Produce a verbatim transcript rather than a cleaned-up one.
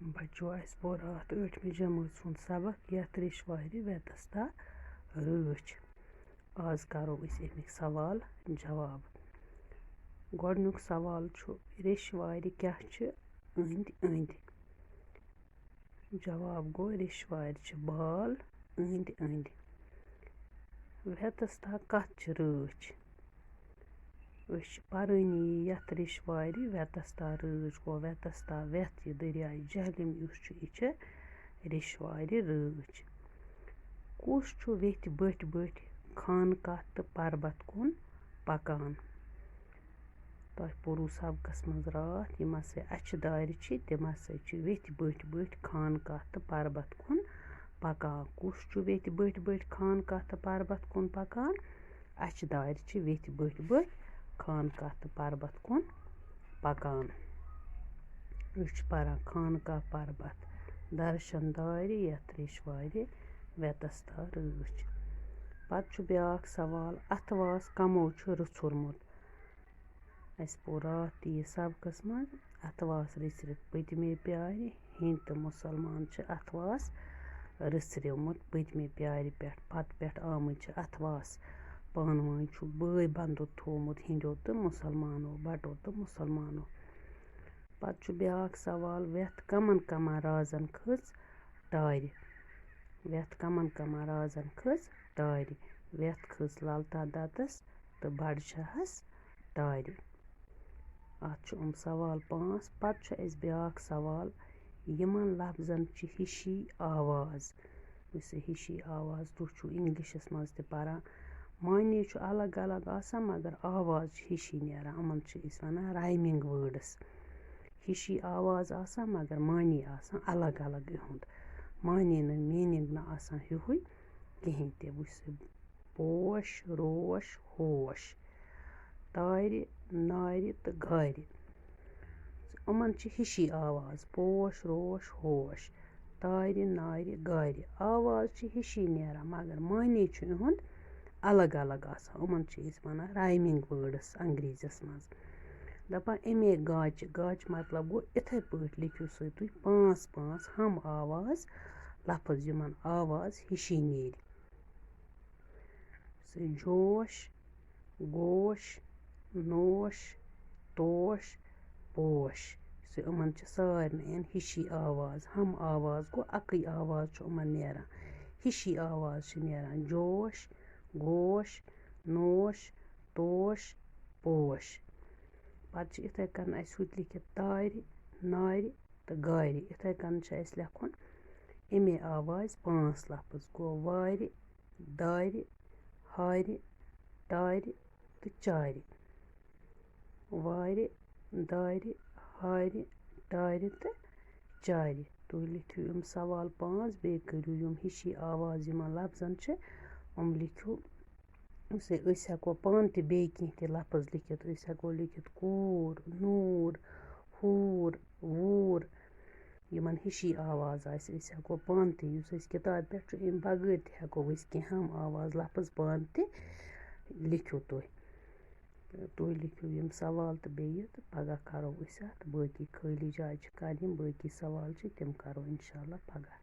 بچو، اَسہِ پوٚر راتھ ٲٹھمہِ جمٲژ ہُنٛد سبق، یَتھ ریٚشوارِ وٮ۪تَستا رٲچھ۔ آز کرو أسۍ اَمِکۍ سوال جواب۔ گۄڈٕنیُک سوال چھُ، ریٚشوارِ کیٛاہ چھِ أنٛدۍ أنٛدۍ؟ جواب گوٚو، ریٚشوارِ چھِ بال أنٛدۍ أنٛدۍ۔ وٮ۪تَستا کَتھ چھِ رٲچھ؟ أسۍ چھِ پَرٲنی یَتھ ریٚشوارِ وٮ۪تَستا رٲچھ۔ گوٚو، وٮ۪تَستا وٮ۪تھ یہِ دٔریاے جہلِم یُس چھُ، یہِ چھِ ریٚشوارِ رٲچھ۔ کُس چھُ ویٚتھِ بٔٹھۍ بٔٹھۍ خانقاہ تہٕ پربت کُن پکان؟ تۄہہِ پوٚرُو سبقس منٛز راتھ، یِم ہسا اَچھِ دارِ چھِ، تِم ہسا چھِ ویٚتھِ بٔٹھۍ بٔٹھۍ خانقاہ تہٕ پربت کُن پکان۔ کُس چھُ ویٚتھِ بٔٹھۍ بٔٹھۍ خانقاہ تہٕ پربت کُن پکان؟ اَچھِ دارِ چھِ ویٚتھِ بٔٹھۍ بٔٹھۍ خانقاہ تہٕ پربت کُن پکان۔ أسۍ چھِ پران خانقاہ پربت، درشن دارِ یَتھ ریٚشوارِ وٮ۪تَستا رٲچھ۔ پتہٕ چھُ بیٛاکھ سوال، اَتھواس کمو چھُ رُژھُرمُت؟ اَسہِ پوٚر راتھ تہِ یہِ سبقس منٛز، اَتھواس رٔژھرِتھ پٔتمے پیارِ، ہیٚنٛدۍ تہٕ مُسلمان چھِ اَتھواس رٔژھرِمُت پٔتمہِ پیارِ پٮ۪ٹھ، پتہٕ پٮ۪ٹھ آمٕتۍ چھِ اَتھواس۔ پانہٕ وٲنۍ چھُ بٲے بنٛدُت تھوٚومُت ہیٚنٛدیو تہٕ مُسلمانو، بٹو تہٕ مُسلمانو۔ پتہٕ چھُ بیٛاکھ سوال، وٮ۪تھ کمن کمن رازن کھٔژ ٹارِ؟ وٮ۪تھ کمن کمن رازن کھٔژ ٹارِ؟ وٮ۪تھ کھٔژ للتا دتس تہٕ بڈشاہس ٹارِ۔ اَتھ چھُ یِم سوال پانٛژھ۔ پتہٕ چھُ اَسہِ بیٛاکھ سوال، یِمن لفظن چھِ ہِشی آواز۔ یُس یہِ ہِشی آواز تُہۍ چھُو اِنگلِشس منٛز تہِ پران، معنی چھُ الگ الگ آسان، مگر آواز چھِ ہِشی نیران۔ یِمن چھِ أسۍ وَنان rhyming words۔ ہِشی آواز آسان، مگر معنی آسان الگ الگ یِہُنٛد۔ معنی نہٕ meaning نہٕ آسان ہیُوٕے کِہیٖنۍ تہِ۔ وٕچھ سا، پوش، روش، ہوش، تارِ، نارِ تہٕ گارِ۔ یِمن چھِ ہِشی آواز، پوش، روش، ہوش، تارِ، نارِ، گارِ۔ آواز چھِ ہِشی نیران، مگر معنی چھُ یِہُنٛد الگ الگ آسان۔ یِمن چھِ أسۍ وَنان rhyming words انگریٖزیس منٛز۔ دَپان، اَمے گاچہِ، گاچہِ مطلب گوٚو، یِتھَے پٲٹھۍ لیکھِو سا تُہۍ پانٛژھ پانٛژھ ہم آواز لفظ، یِمن آواز ہِشی نیرِ۔ سُہ جوش، گوش، نوش، توش، پوش۔ سُہ یِمن چھِ سارنٕے ہِشی آواز، ہم آواز گوٚو اَکٕے آواز چھُ یِمن نیران۔ ہِشی آواز چھِ نیران، جوش، گوش، نوش، توش، پوش۔ پتہٕ چھِ یِتھَے کٔنۍ اَسہِ ہُتہِ لیکھِتھ تارِ، نارِ تہٕ گارِ۔ یِتھَے کٔنۍ چھِ اَسہِ لیکھُن اَمے آوازِ پانٛژھ لفظ۔ گوٚو وارِ، دارِ، ہارِ، ٹارِ تہٕ چارِ۔ وارِ، دارِ، ہارِ، ٹارِ تہٕ چارِ۔ تُہۍ لیکھِو یِم سوال پانٛژھ، بیٚیہِ کٔرِو یِم ہِشی آواز یِمن لفظن چھِ، یِم لیکھِو۔ أسۍ، أسۍ ہٮ۪کو پانہٕ تہِ بیٚیہِ کینٛہہ تہِ لفظ لیکھِتھ۔ أسۍ ہٮ۪کو لیکھِتھ کوٗر، نوٗر، ہوٗر، ووٗر۔ یِمن ہِشی آواز آسہِ، أسۍ ہٮ۪کو پانہٕ تہِ، یُس أسۍ کِتابہِ پٮ۪ٹھ چھُ، اَمہِ بغٲر تہِ ہٮ۪کو أسۍ کینٛہہ ہم آواز لفظ پانہٕ تہِ لیکھِو تُہۍ۔ تہٕ تُہۍ لیکھِو یِم سوال تہٕ بیٚیہِ، تہٕ پگاہ کرو أسۍ اَتھ باقی، خٲلی جایہِ چھِ کَرٕنۍ، باقی سوال چھِ، تِم کرو اِنشاء اللہ پگاہ۔